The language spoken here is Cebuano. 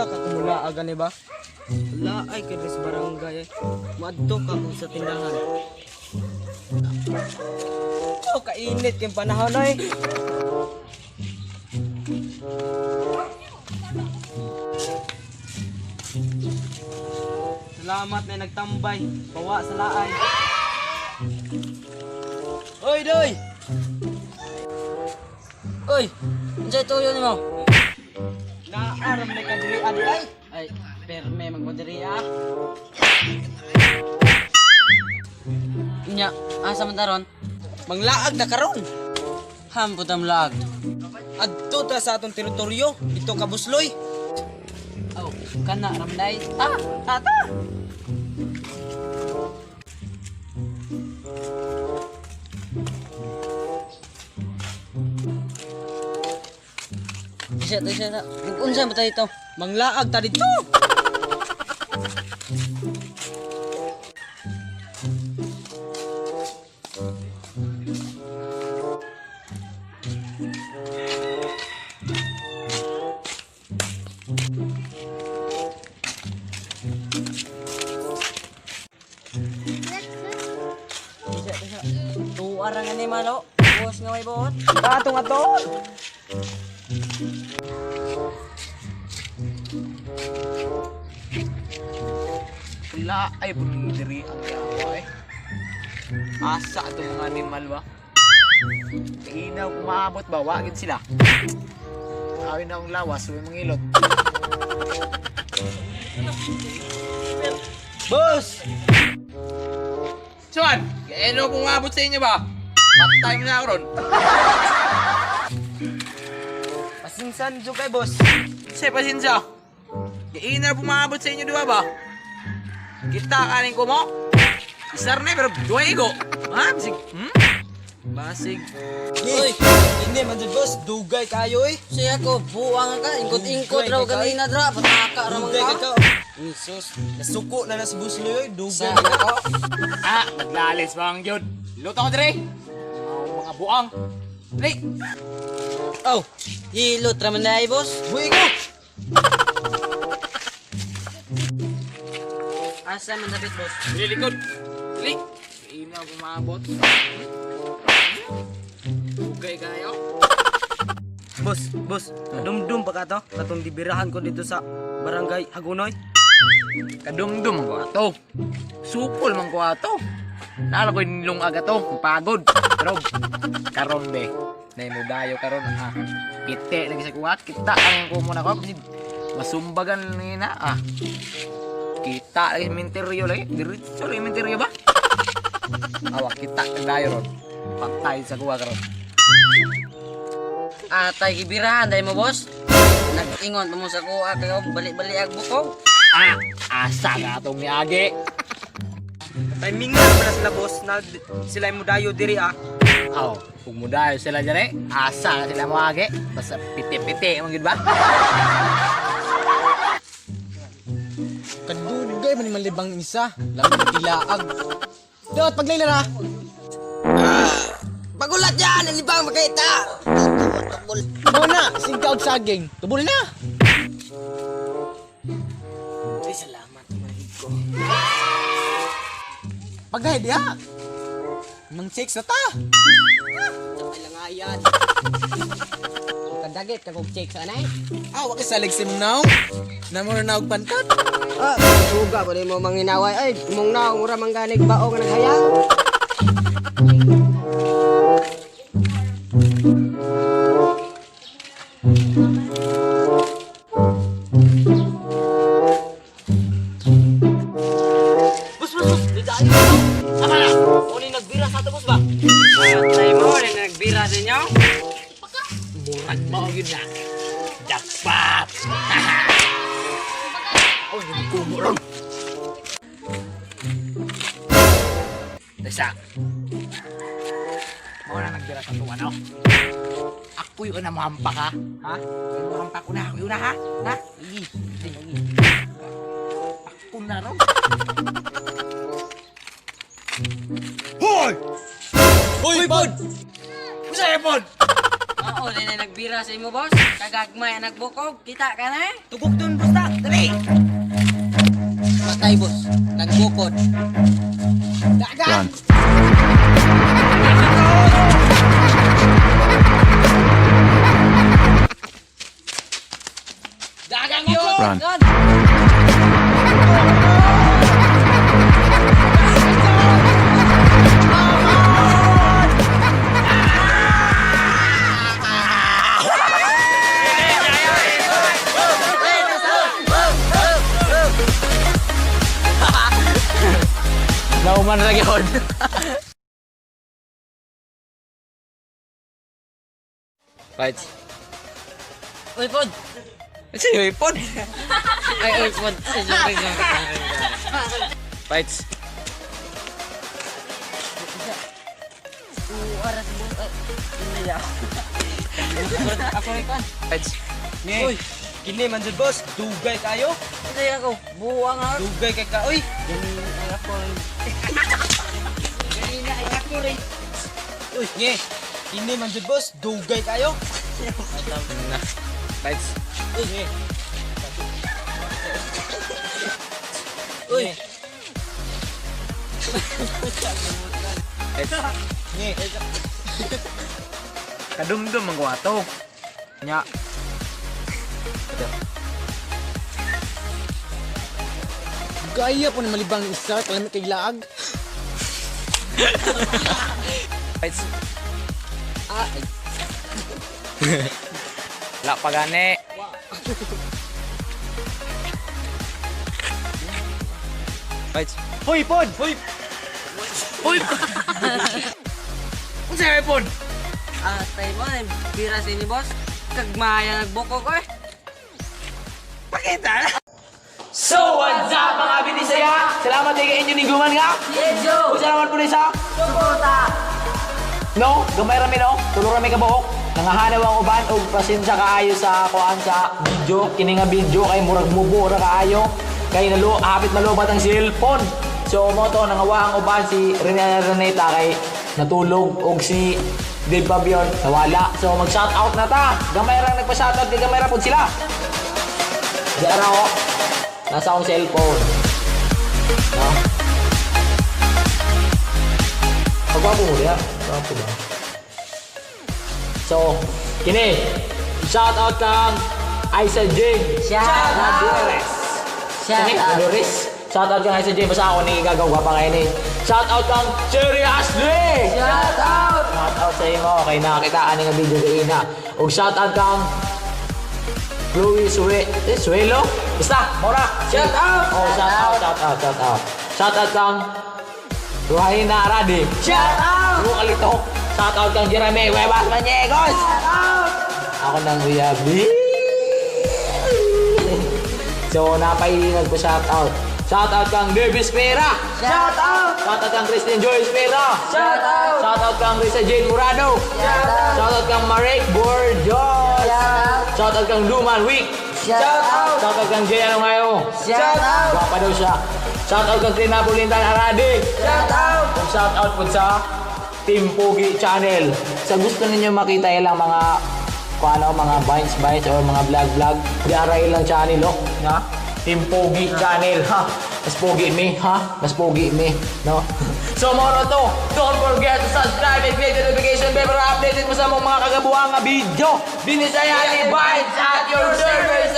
Asa ka kumula aga ni ba? Wala ay kay sa barangay ay. Maadto ka kung sa tindahan. Oh, kainit kay panahon ay. Salamat na nagtambay. Bawa sa laay. Oy, doy! Oy, unsay tuyo nimo? Naaram na ka diri adi ay. Ay, perme magpadiri ah. Nya, asa man taron? Manglaag na karon. Hampot ang laag. Adto ta sa atong teritoryo, dito ka Busloy. Oh, kana ramday. Ta, ta ta. Isa, isa, isa. Unsa ba tayo ito? Manglaag ta dito. Isa, isa. Tuara nga ni malo. Buhos nga may buhot. Atong aton. Wala ay punong diri ang yawa eh. Asa itong mga animal ba? Tingin kumaabot ba? Wagin sila. Awin na akong lawas, uwi mong ilot. Boss! Chuan! Kaya kung umabot sa inyo ba? Patay mo na ako ron. Pasinsan jo kay boss. Kasi pasensya. Kaya na pumabot sa inyo, di ba ba? Kita kanin ko mo. Isar na eh, pero duwa igo. Ha? Basig. Hmm? Basig. Uy, hindi man jud boss, dugay kayo eh. Siya ko, buwang ka. Ingkot-ingkot raw kanina dra. Pataka ra man Dugay ka. ka. Jesus. Nasuko na na si Busloy, oy, dugay. Sa ako. Ah, naglalis ba ang yun? Luto ko dire. Ang mga buang. Dali. Oh, hilot ra man dai, boss. Buhi ko. Asa man dapit, boss? Dali likod. Dali. Ina umabot. Dugay kayo. Boss, boss, dumdum pa ka to. Katong dibirahan ko dito sa barangay Hagunoy. Kadumdum ko ato. Supol man ko ato. Nalo ko nilong aga to. Pagod. Pero karon be. Naimudayo karon ah. Kite lagi sa kuwat. Kita ang ko muna ko kasi masumbagan ni na ah. Kita lagi minteryo lagi. Diretso lagi minteryo ba? Awa kita dayo ron. Patay sa kuwa karon. Atay gibirahan dai mo, boss. Nag-ingon pa mo sa kuha kayo, bali-bali ag bukog. Ah, asa ka atong miagi. Timingan pala sila boss na sila mo dayo diri ah. Aw, kung mudayo sila dyan eh, asa na sila moagi. Basta piti-piti, mo gid ba? Kadugay man ni malibang isa. Lami na tilaag. Dot, paglayla na. Pagulat yan, ang libang makita. Mo na, singka og saging. Tubol na. Ay, salamat manhid ko. Pagdahi diha. Mang chicks na ta. Kailangayan. Kadagit ka kog check sa anay. Ah, wa kay salig si mong naong. Namo na naog pantat. Ah, suga ba mo manginaway? Ay, mong naong mura mangganig bao nga naghayang. Boss, boss, boss, di tayo. Tama na. Uni nagbira sa ato, boss ba? Atay mo, ni nagbira sa inyo. Murag mo yun na. Jackpot! Oh, yung kumurong! Tesa. Mao na nagbira sa tuwa, no? Ako yun na muhampa ka. Ha? Muhampa ko na. Ako yun na, ha? Ha? Igi. Igi. Ako na ron. Hoy! Hoy, pod! Usa pod! Oo, ni nagbira sa imo, boss. Kagagmay ang nagbukog. Kita ka na eh. Tugok dun boss ta. Dali! Patay, boss. Nagbukod. Dagan! Dagan yun! Run. Nauman ra gyud. Right. Uy, pod! Sa'yo, ipon. Ay, uy, pod. Sorry, sorry, sorry. Fights. Ako rin kan. Fights. Uy, kini man jud, boss, dugay kayo. Hindi ako. Buwang ha. Dugay kay ka, uy. Ay, ako rin. Ganina ay ako rin. Uy, nge. Kini man jud, boss, dugay kayo. Na. Fights. Uy, nge. Uy. Fights. Nge. Kadumdum ang ato. Nya. Gaya po ni malibang isa, kalamit kay laag. Fights. Ah, ay. La pa gani. Fights. Hoy, pod. Hoy. Uy! Unsa kay pod? Ah, tayo mo. Bira sa inyo, boss. Kagmaya nagbuko ko eh. So what's up, mga binisaya? Salamat kay inyo ni Guman nga. Yes, yo! Usa naman po ni sa Suporta! No, gamay rami no. Tulo rami ka buok. Nangahanaw ang uban og pasensya kaayo sa kuan sa video. Kini nga video kay murag mubo ra kaayo. Kay nalo hapit malobat ang cellphone. So mo to nangawa ang uban si Rene Reneta kay natulog og si Dave Pabion nawala. So mag shout out na ta. Gamay ra nagpa-shout out kay gamay ra pud sila. Di ara ko. Nasa akong cellphone. No? Pagwapo mo diya. Gwapo ba? So, kini, shout out kang Aisa Jane. Shout out! Nadures. Shout Kini, out! Nadures. Shout out kang Aisa Jane. Basta ako ni gagawa pa ngayon eh. Shout out kang Cherry Ashley. Shout out! Shout out sa imo kay nakita ani nga video kay ina. Ug shout out kang Chloe Sue eh, Suelo. Basta, mora. Shout out! Oh, shout out, shout out, shout out. Shout out kang Ruhaina Aradi. Shout out! Bro kalito. Shout out kang Jeremy Huevas Maniegos. Shout out! Ako nang uyabi. So, napay nagpa-shout out. Shout out kang Davis Pera. Shout out! Shout out kang Christine Joyce Pera. Shout out! Shout out kang Risa Jane Murado. Shout out! Shout out kang Marek Borjos. Shout out! Shout out kang Duman Week. Shout out! Shout out kang Jay Anongayo. Shout out! Gwapa daw siya. Shout out kang Trina Pulintan Aradi. Shout out! Ug shout out po sa Team Pogi Channel. Sa gusto ninyo makita ilang mga kung ano, mga vines vines or mga vlog vlog, di ara ilang channel oh, na Team Pogi Channel ha. Mas pogi mi ha, mas pogi mi, no? So moro to, don't forget to subscribe and click the notification bell para updated mo sa mong mga kagabuang nga video. Binisaya ni Vines at your service.